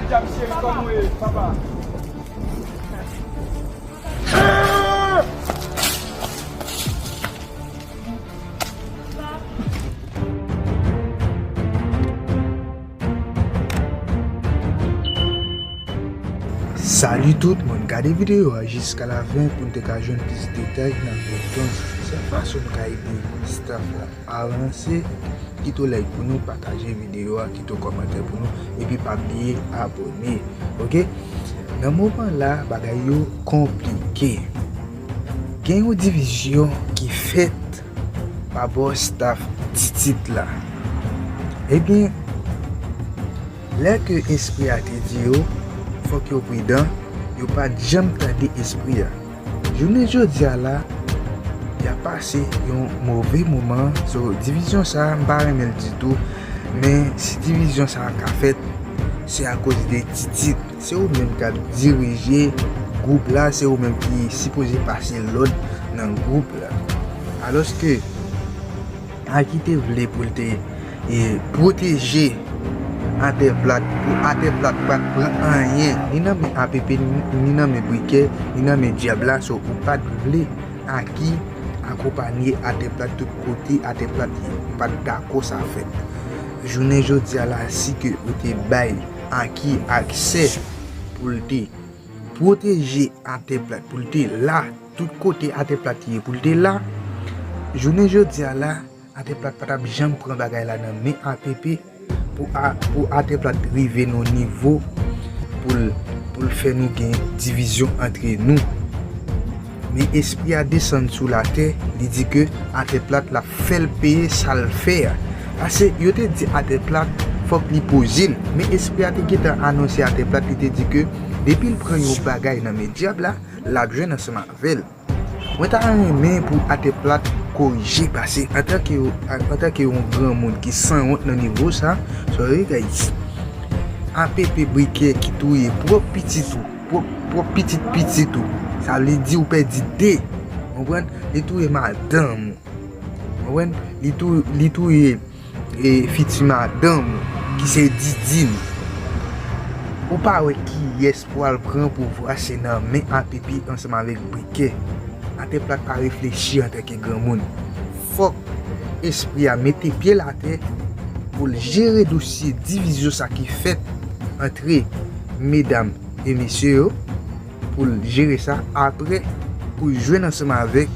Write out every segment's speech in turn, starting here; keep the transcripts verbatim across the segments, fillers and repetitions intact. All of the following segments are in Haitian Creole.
Djab cheri, kòman w ye, papa? Salut tout moun, gade videyo a jiska lafen pou n te ka jwenn plis detay nan feyton. Sèl fason nou ka ede staff la avanse, kite w like pou nou, pataje videyo a, kite w kòmantè pou nou, epi pa bliye abòne, oke? Nan moman la, bagay yo konplike. Gen yon divizyon ki fèt pa bò staff Titit la. Ebyen, lè ke espri a te di yo, fòk yo pridan, yo pa t janm tande espri a. Jounen jodi a la, y ap pase yon move moman. So, divizyon sa a, m pa renmen l ditou. Men si divizyon sa a ka fèt, se akoz de Titit. Se ou menm k ap dirije gwoup la, se ou menm ki sipoze pase lòd nan gwoup la. Alòske, Aki te vle pou l te, e, pwoteje Atè Plat, pou Atè Plat pa t pran anyen, ni nan men A P P, ni, ni nan men Brikè, ni nan men dyab la, so ou pa t vle Aki akonpanye Atè Plat tout kote Atè Plat ye, ou pa t dakò sa fèt. Jounen jodi a la, si ke ou te bay Aki aksè pou l te pwoteje Atè Plat, pou l te la, tout kote Atè Plat ye, pou l te la, jounen jodi a la, Atè Plat pa t ap janm pran bagay la nan men A P P pou a, pou Atè Plat rive nan nivo pou l, pou l fè nou gen divizyon antre nou. Men espri a desann sou latè, li di ke Atè Plat l ap fè l peye sa l fè a. Paske yo te di Atè Plat fòk li poze l. Men espri a te gentan anonse Atè Plat, li te di ke depi l pran yon bagay nan men dyab la, l ap jwenn ansanm avè l. Mwen ta renmen pou Atè Plat korije, paske antanke, antanke yon granmoun ki sanwont nan nivo sa, sorry guys. A P P Brikè ki touye pwòp pitit ou, pwòp, pwòp pitit pitit ou. Sa vle di ou pèdi de. Konprann? Li touye madanm ou. Konprann? Li tou, li touye, e, fiti madanm ou, ki se Didine. Ou pa wè kiyès pral pran pouvwa se nan men A P P ansanm avèk Brikè. Atè Plat pa reflechi antanke granmoun. Fòk espri a mete pye l atè pou l jere dosye divizyon sa ki fèt antre medam e mesye yo, pou l jere sa. Apre, pou l jwenn ansanm avèk,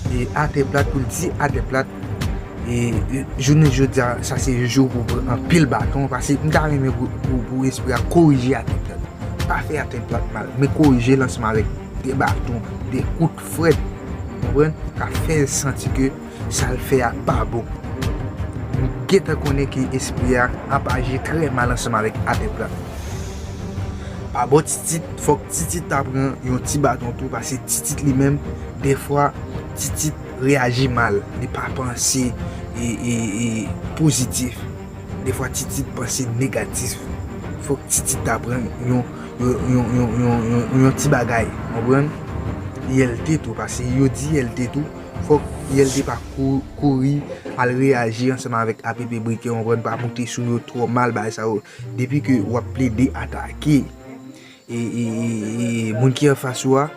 e, Atè Plat, pou l di Atè Plat, e, e, jounen jodi a, sa se jou pou pran anpil baton, paske m ta renmen pou, pou, pou espri a korije Atè Plat. Pa fè Atè Plat mal, men korije l ansanm avèk de baton, de kout frèt, konprann? Ka fè l santi ke sa l fè a pa bon. M gentan konnen ke espri a ap aji trè mal ansanm avèk Atè Plat. Pa bò Titit, fòk Titit ta pran yon ti baton tou, paske Titit li menm, defwa, Titit reyaji mal, li pa panse, e, e, e, pozitif. Defwa, Titit panse negatif. Fòk Titit ta pran yon, yon, yon ti bagay, konprann? I L T tou, paske yo di I L T tou, fòk I L T pa kou-, kouri al reyaji ansanm avèk A P P Brikè, konprann, pa moute sou yo twò mal, bagay sa yo. Depi ke w ap plede atake, e, e, e, e, moun ki anfas ou a,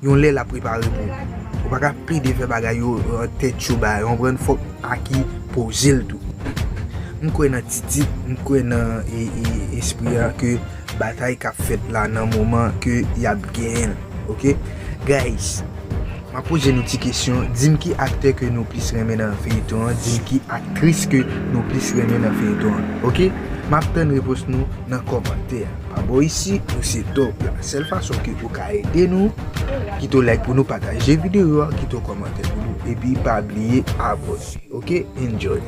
yon lè l ap repare pou ou. Ou pa ka plede fè bagay yo, e, tèt cho bagay, konprann, fòk Aki poze l tou. M kwè nan Titit, m kwè nan, e, e, espri a ke batay k ap fèt la nan moman ke y ap genyen l, oke? Guys, m ap poze nou ti kesyon, di m ki aktè ke nou plis renmen nan feyton an, di m ki aktris ke nou plis renmen nan feyton an, oke? M ap tann repons nou nan kòmantè a. Pa bò isi, nou se top la. Sèl fason ke ou ka ede nou, kite w like pou nou, pataje videyo a, kite w kòmantè pou nou, epi pa bliye abòne. Oke? Enjoy.